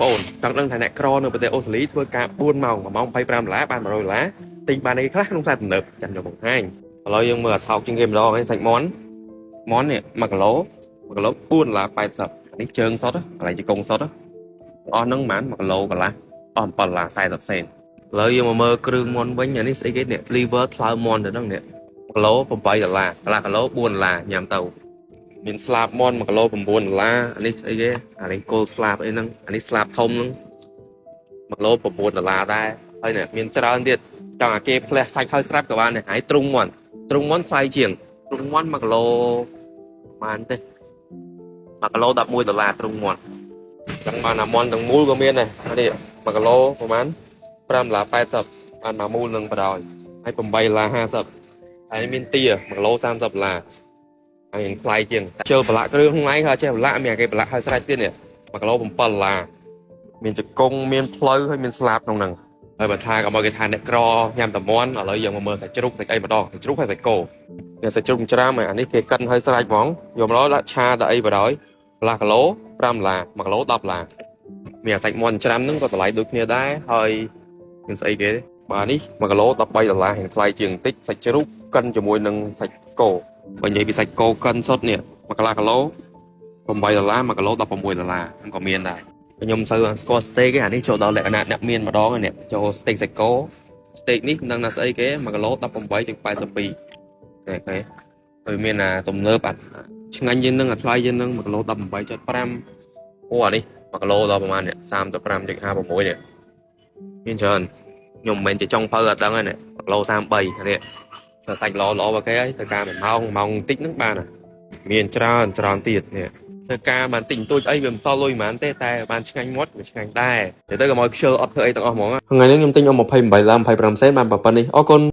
បងចង់ដឹងថាអ្នកក្រនៅប្រទេសអូស្ត្រាលីធ្វើការ4ម៉ោង1ម៉ោង25ដុល្លារបាន100ដុល្លារទិញបានអីខ្លះក្នុងផ្សារទំនើបចាំយកបង្ហាញឥឡូវយើងមើលអាថោកជាងគេម្ដងឯងសាច់មាន់មាន់នេះ1គីឡូ1គីឡូ4ដុល្លារ80នេះជើងសុទ្ធកន្លែងជង្គង់សុទ្ធអស់ហ្នឹងប្រហែល1គីឡូកន្លះអស់7ដុល្លារ40សេនឥឡូវយើងមកមើលគ្រឿងមាន់វិញអានេះស្អីគេនេះ liver ថ្លើមមាន់ទៅហ្នឹងនេះ1គីឡូ8ដុល្លារកន្លះគីឡូ4ដុល្លារញ៉ាំទៅមានស្លាបមាន់1គីឡូ9ដុល្លារអានេះស្អីគេអានេះគល់ស្លាបអីហ្នឹងអានេះស្លាបធំហ្នឹង1គីឡូ9ដុល្លារដែរហើយនេះមានច្រើនទៀតចង់អាគេផ្លះសាច់ហើយស្រាប់ក៏បានដែរហើយទ្រុងមាន់ទ្រុងមាន់ថ្លៃជាងទ្រុងមាន់1គីឡូប្រហែលទេ1គីឡូ11ដុល្លារទ្រុងមាន់ចង់បានអាមាន់ទាំងមូលក៏មានដែរអានេះ1គីឡូប្រហែល5ដុល្លារ80បានមួយមូលនឹងបដ ாய் ហើយ8ដុល្លារ50ហើយមានទា1គីឡូ30ដុល្លារហើយថ្លៃជាងជើប្រឡាក់គ្រឿងក្នុងឯងគេចេះប្រឡាក់មានគេប្រឡាក់ហើយស្រេចទៀតនេះ1គីឡូ7ដុល្លារមានជង្គង់មានផ្លូវហើយមានស្លាបក្នុងហ្នឹងហើយបើថាក៏មកគេថាអ្នកក្រញ៉ាំតែមាន់ឥឡូវយើងមកមើលសាច់ជ្រូកសាច់អីម្ដងសាច់ជ្រូកហើយសាច់គោនេះសាច់ជ្រូកច្រើនហើយអានេះគេកិនហើយស្រេចហ្មងយកម្ដងដាក់ឆាដាក់អីបដ ாய் កន្លះគីឡូ5ដុល្លារ1គីឡូ10ដុល្លារមានអាសាច់មាន់ច្រាំហ្នឹងក៏តម្លៃដូចគ្នាដែរហើយមានស្អីគេបាទនេះ1គីឡូ13ដុល្លាររៀងថ្លៃជាងបន្តិចសាច់ជ្រូកកិនជាមួយនឹងសាច់គោបើនិយាយពីសាច់គោកិនសុទ្ធនេះ1កន្លះគីឡូ8ដុល្លារ1គីឡូ16ដុល្លារហ្នឹងក៏មានដែរខ្ញុំមិនសូវស្គាល់ steak ទេអានេះចូលដល់លក្ខណៈអ្នកមានម្ដងហើយនេះចូល steak សាច់គោ steak នេះមិនដឹងថាស្អីគេ1គីឡូ18.82តែគេហើយមានអាទំនើបអាឆ្ងាញ់ជាងនឹងអាថ្លៃជាងនឹង1គីឡូ18.5អូអានេះ1គីឡូដល់ប្រហែលនេះ35.56នេះមានច្រើនខ្ញុំមិនមែនជាចុងភៅអត់ដឹងទេនេះ1គីឡូ33នេះសរសាច់ល្អល្អបើគេហើយទៅការ1ម៉ោង1ម៉ោងបន្តិចហ្នឹងបានមានច្រើនច្រើនទៀតនេះធ្វើការបានតិចបន្តួចអីវាមិនសល់លុយប៉ុន្មានទេតែបានឆ្ងាញ់មាត់វាឆ្ងាញ់ដែរទៅទៅកុំឲ្យខ្ជិលអត់ធ្វើអីទាំងអស់ហ្មងថ្ងៃនេះខ្ញុំទិញអស់28ឡើង25សេនបានប៉ុណ្ណេះអរគុណ។